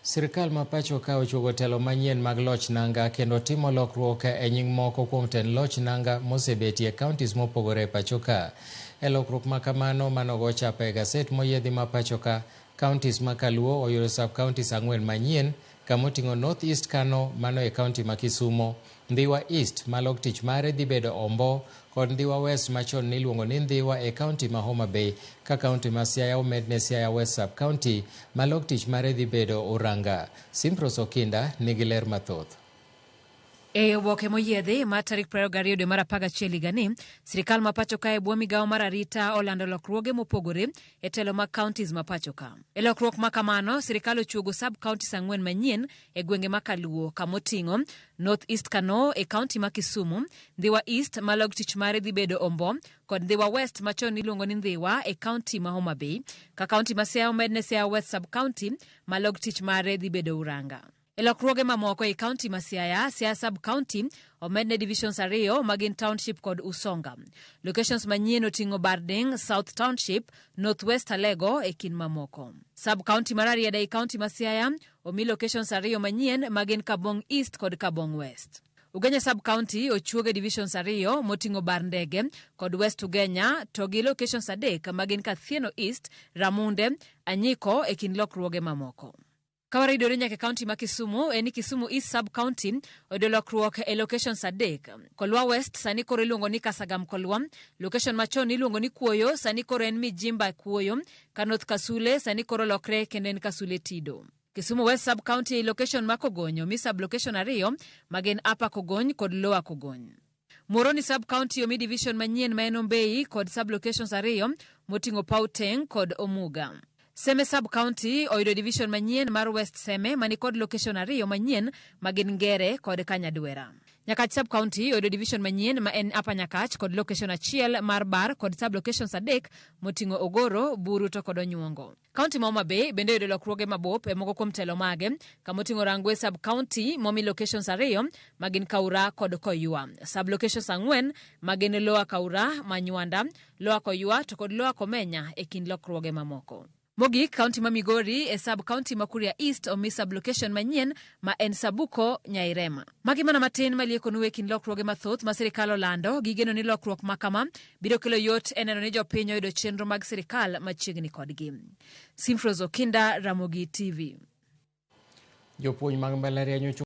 Sirkal ma pacho ka ochuogo telo manyien mag loch nanga kendo timo lokruok e nying moko kuom tend loch nanga mosebetie e counties mopogore e pacho ka. E lokruok ma kamano manogo chapa e gaset moyiedhi ma pacho ka, counties ma kaluo oyudo sub-counties 4 manyien kamoting'o North East Kano mano e county ma Kisumo, Ndhiwa East ma lok tich mare dhi bedo Ombo kod Ndhiwa West machon niluongo ni Ndhiwa e county ma Homa Bay ka county ma Siaya omedne Siaya West sub-county ma lok tich mare dhi bedo Uranga. Simprose Okinda nigi ler mathoth. E oboke moyiedhi mar tarik 22 dwe mar 11 higani, sirkal ma pacho ka e bwo migawo mar arita olando lokruoge mopogore e telo mag counties ma pacho ka. E lokruok ma kamano, sirkal ochuogo sub counties 4 manyien e gwenge ma Kaluo kamoting'o North East Kano e county ma Kisumu, Ndhiwa East ma log tich mare dhi bedo Ombo kod Ndhiwa West machon niluongo ni Ndhiwa e county ma Homa Bay, ka county ma Siaya omedne Siaya West sub county ma log tich mare dhi bedo Uranga. E lokruoge mamoko e county ma Siaya, Siaya sub county omedne divisions 2 magin Township kod Usonga. Locations manyien oting'o Barding, South Township, North West Alego e kind mamoko. Sub county mar Rarieda e county ma Siaya omi locations 2 manyien magin Kabong East kod Kabong West. Ugenya sub county ochuoge divisions 2 moting'o Bar Ndege kod West Ugenya to gi locations 3 magin Kathieno East, Ramunde, Anyiko e kind lokruoge mamoko. Ka waridore nyaka e county ma Kisumu, en ni Kisumu East sub county oyudo lokruok e locations 3. Kolwa West sani koro iluongo ni Kasagam Kolwa, location machon iluongo ni Kuoyo sani koro en Mijimba Kuoyo, ka North Kasule sani koro lokre kendo en Kasule Tido. Kisumu West sub county e location ma Kogony omi sub location 2 magin Upper Kogony kod Lower Kogony. Muhoroni sub county omi division manyien ma en Ombei kod sub locations 2 moting'o Pauteng kod Omuga. Seme sub county oyudo division manyien mar West Seme mani kod location 2 manyien magin Ngere kod Kanyadwera. Nyakach sub county oyudo division manyien ma en Upper Nyakach kod location 1 mar Bar kod sub locations 3 moting'o Ogoro, Buru to kod Onyuongo. County ma Homa Bay bende oyudo lokruoge mabup e moko kuom telo mage kamoting'o Rangwe sub county momi locations 2 magin Kaura kod Koywa. Sub locations 4 magin Lower Kaura, Manywanda, Lower Koywa to kod Lower Komenya e kind lokruoge mamoko. Mogik, county ma Migori e sub county ma Kuria East omi sub location manyien ma en Sabuko Nyairema. Magi mana matin maliekonu e kind lokruoge mathoth ma sirkal olando, gigeno ni lokruok ma kama biro kelo yot e neno ni jopiny oyudo chenro mag sirkal machiegni kodgi. Simfrose Okinda, Ramogi TV. Jopuonj mag mbalariany.